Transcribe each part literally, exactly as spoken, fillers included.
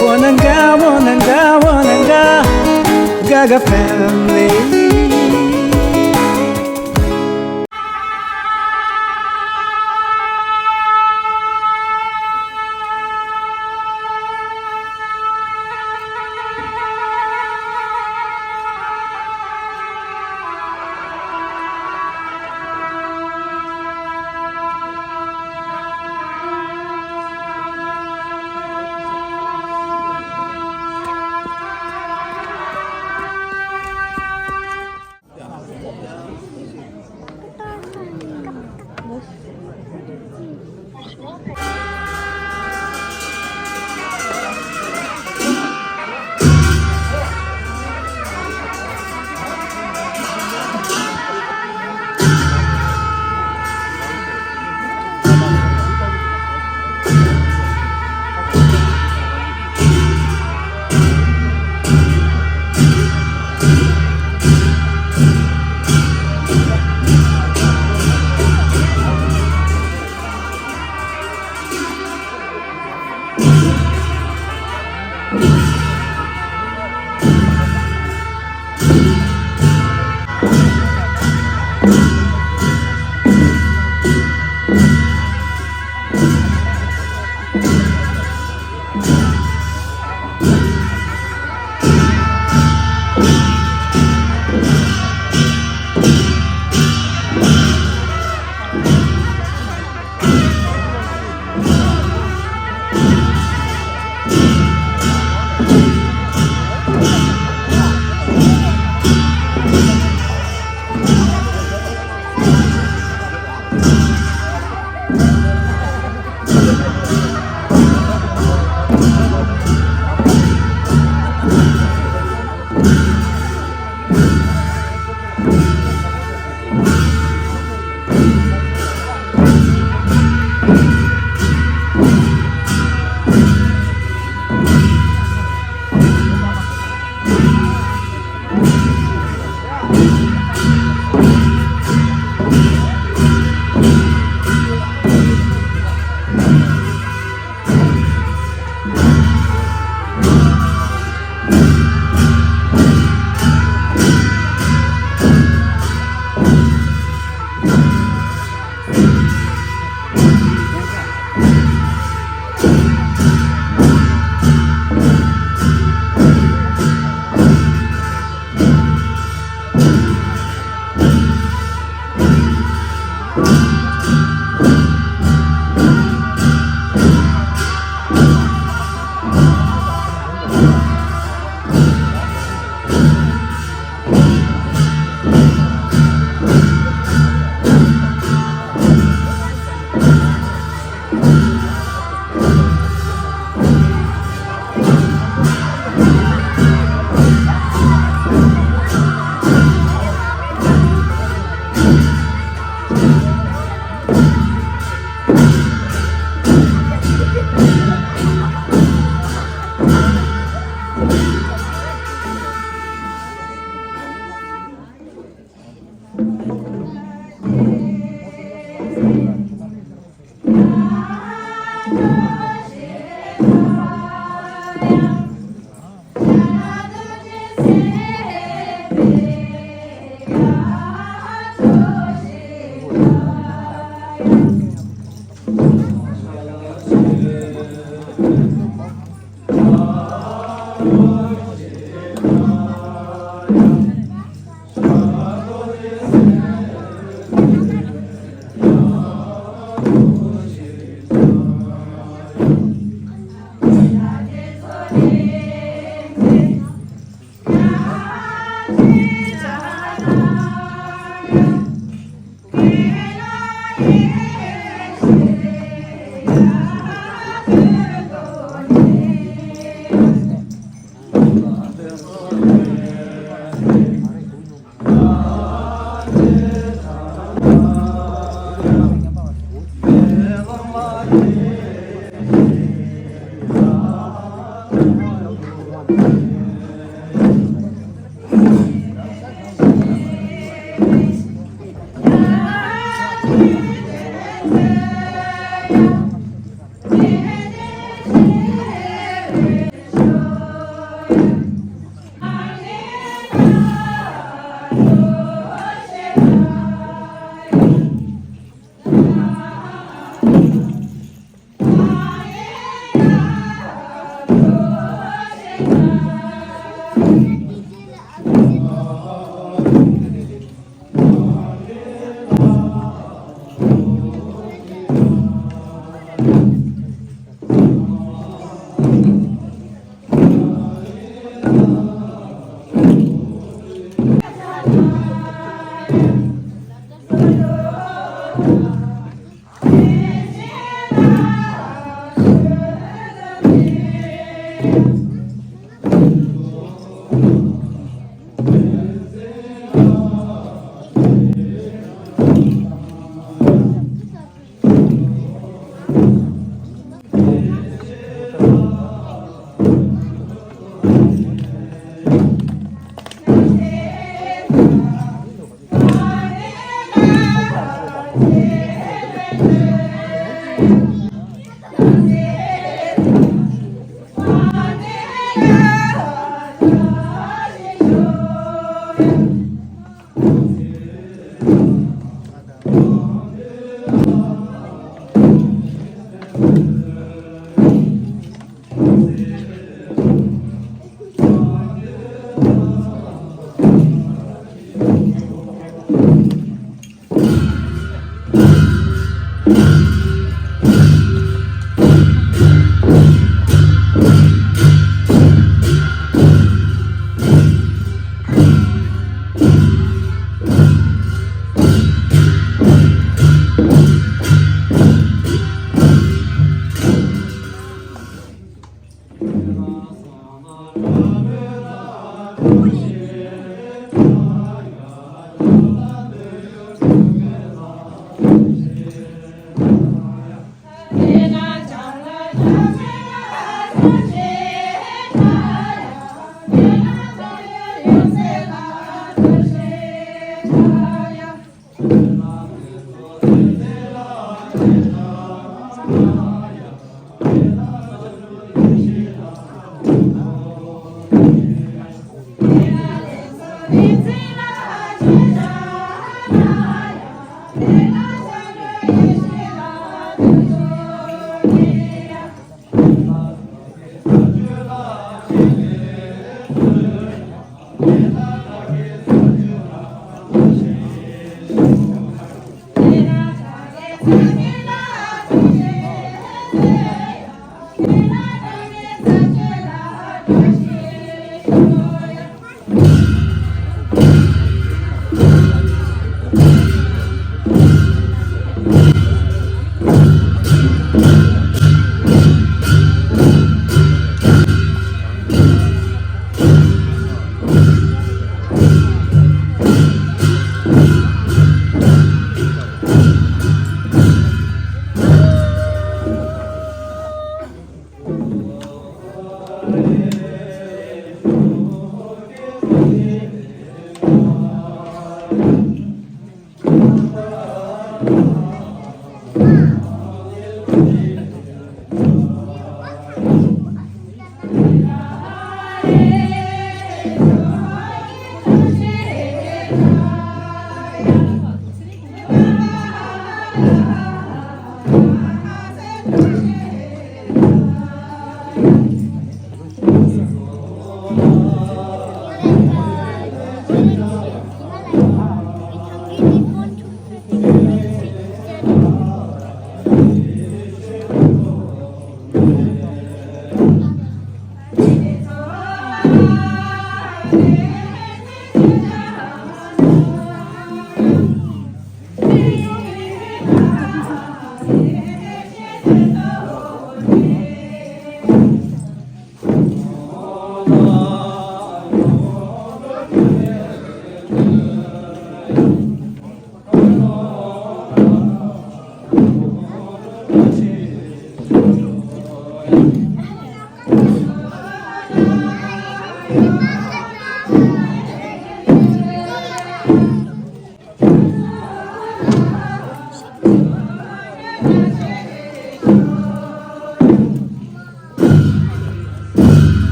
Wananga, wananga, wananga, Gaga family.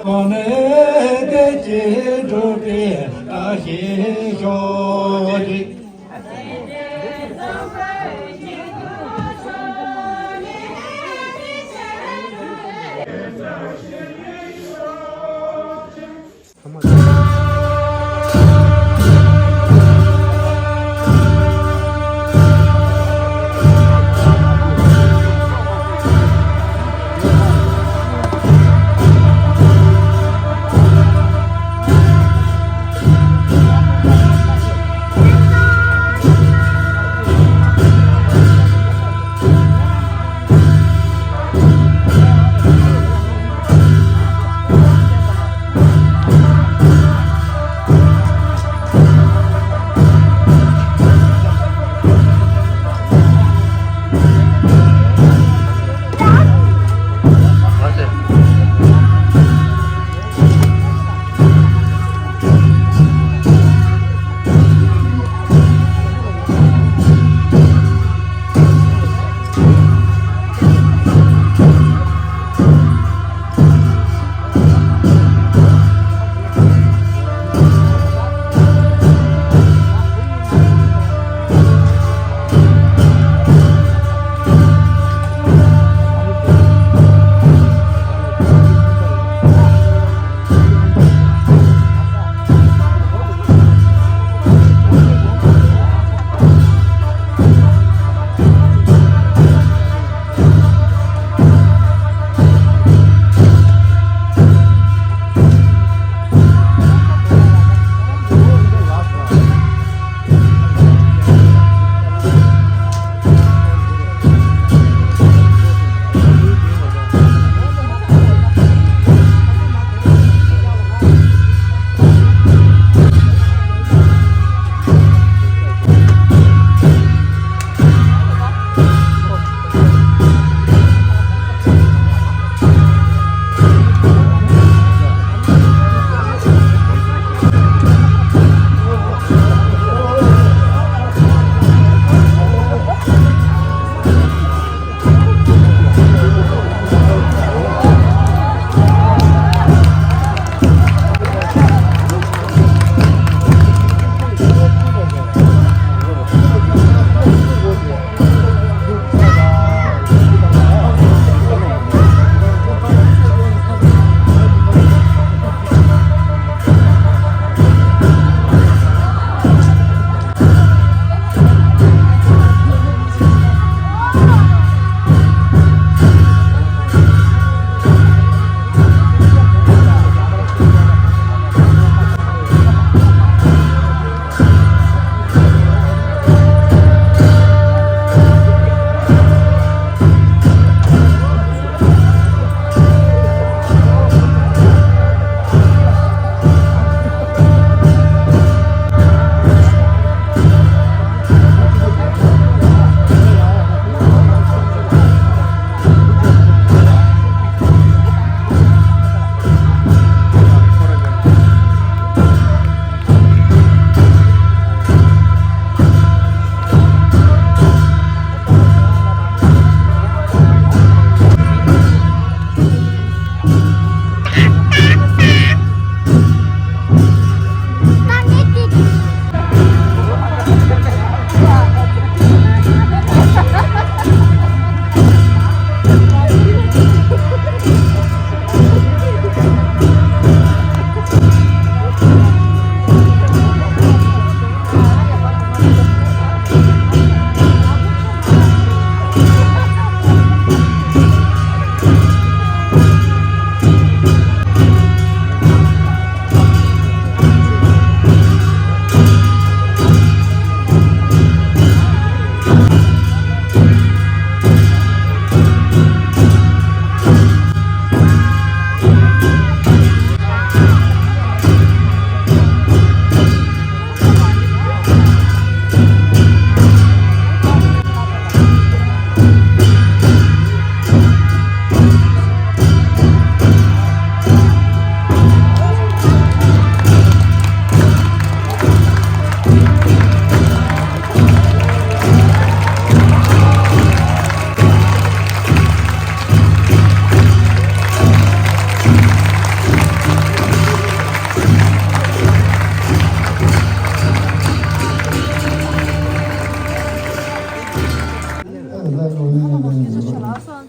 གོང་ནས་བདེ་སྐྱིད་འགྲུབ་པའི་བཀྲ་ཤིས་ཤོག་ཅིག་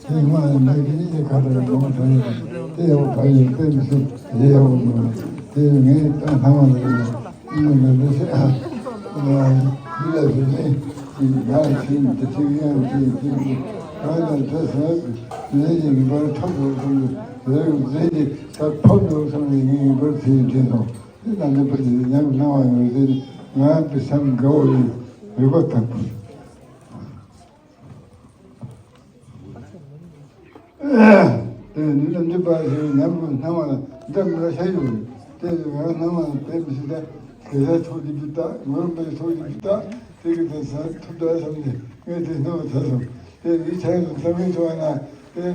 དེ་མ་ཡིན་ན་གི་ནི་དེ་ཁ་ཏ་ལ་གོང་དྲ་ཡོད་དེ་ཡག་པོ་བ་ཡོད་དེ་མི་སྲིད་དེ་ཡག་པོ་མི་རེད། དེ་ངས་ད་སྣང་བ་ལ་ཡོད་ཨ་ནི་ལ་ལ་ཤི་ཨ་ཡི་ལ་ཞུ་ནས་ཡིན་ང་ཤི་དེ་ཤི་ཡང་ཤི་ཤི་ཤི་ང་ལ་དེ་སོང་ལས་ཀྱི་ངེས་པར་ཐོབ་འགྲོ་སོང་ལས་ལས་ཀྱི་ད་ཐོབ་འགྲོ་སོང་ལས་ངེས་པར་དེ་དྲན་སོང་། དེ་ན་འདི་པར་དེ་ཉམས་སྣང་བ་ཡོད་དེ་ང་བི་སམ་དགའ་བོ་ཡིན་རིག་པ་དང་། དེ་ནི་ལམ་འདི་པ་ཞིག་ཉམས་སྣང་བ་ལ་འདི་མི་ལ་ཤ་ཡོད་རེད། དེ་ང་སྣང་བ་དེ་མི་ཤེས་ད་གེ་སར་ཚོགས་ཀྱི་འདི་ལྟ་ངོར་མེད་ཚོགས་ཀྱི་འདི་ལྟ་དེ་གི་དེ་ས་ཐུབ་ད་བསམ་ནས་ངས་དེ་སྣང་བ་ད་སོང་། དེ་མི་ཆགས་སུ་བསམ་མི་ཐུབ་པ་ན་དེ་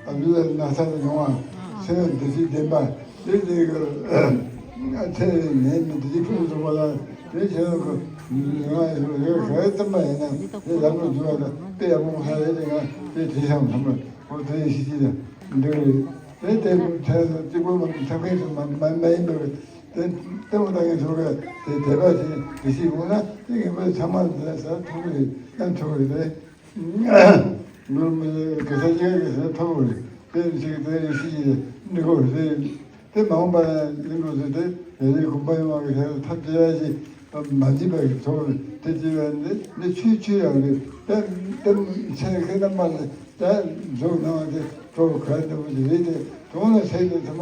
ཨ་ལུ་ལ་ན་ཚ་དང་མྱོང་བ་ཚེ་བ་འདི་ཚིག་བདེན་པ་དེ་དེ་གི་ཚེ་ནས་མི་འདི་ཚིག་ཕུལ་ཐུབ་པ་ལ་དེ་བྱས་ན་ཁོ་ང་ཡི་ལུགས་ཡོད་ག་ཡི་བསྟན་པ་ཡིན་ན་དེ་ལམ་ལ་འཇུག་པ་དང་དཔེ་ཡག་པོ་ཧ་ཡེ་དེ་ང་དེ་དེ་བྱས་ན་ཐམས་ཅད་ཁོ་དེ་ཡི་ཤི་ཤི་དེ་འདི་རེད། དེ་དེ་ཚེ་གཅིག་པོ་མ་ཐབས་མཁས་སུ་མ་མ་མ་ཡིན་པར་དེ་ལྟ་བུ་ད་ངས་ཐུབ་ག་དེ་དད་པ་དེ་དེ་ཤི་འོང་ན་དེ་ངེས་པར་ཚང་མ་དེ་ས་ཐུབ་ཀྱི་རེད། ཡང་ཐུབ་ཀྱི་རེད། ནོར་མི་ལ་གེ་སར་ཅིག་གེ་སར་ཐོབ་རེད། དེ་ཞིག་དེ་ཞིག་འདི་གོ་རེད། དེ་མ་འོངས་པ་ཡང་ཡིན་དགོས་ཟེར་ཏེ་རེ་རེ་དགོན་པ་ཡོང་བ་གི་ཐད་ཐབས་བྱས་ཡ་ཞིག་མ་འཛིན་པ་གི་ཐོག་དེ་བྱས་པ་འདི་འདི་ཆོས་ཆོས་ཡང་རེད། དེ་དེ་ཚེ་ཁེ་ན་མ་ལ་ད་འཇོག་གནང་བ་དེ་གྲོགས་ག་འདྲ་པོ་ཞིག་རེད། དེ་དོན་ལ་ཟེར་ཏེ་ཚང་མ།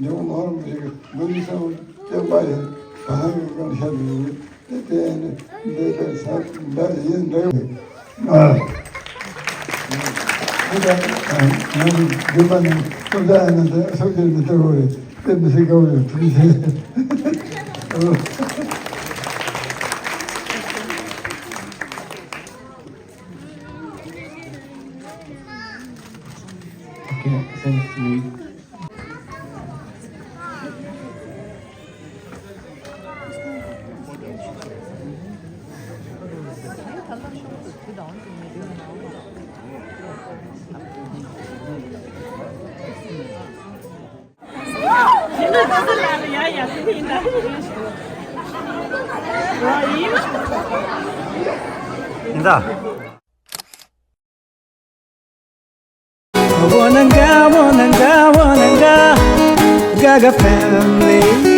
འཇོག་མ་རུང་ཞིག་མི་རིགས་སམ་བསྟན་པ་ཡིན་བ་ཧང་གི་སྐམ་ཤ་དེ་ཡིན། དེ་དེ་ནི་འདི་ལྟར་ས་འདྲ་ཡིན་འདྲ་ཡོད། ཨ། འདི་ལྟར་ང་ཚོ་རྒྱུད་པ་ནི་སུ་འདྲ་ཡིན་ན་དེ་སུ་ཅིག་མི་ལྟ་བུ་རེད། དེ་མི་སྲིད་དགའ་བོ་ཡོད་ཐུགས་རྗེ་ཆེ། Okay, thanks, Lee. ཡིན་ད། Wananga, wananga, wananga, Gaga family.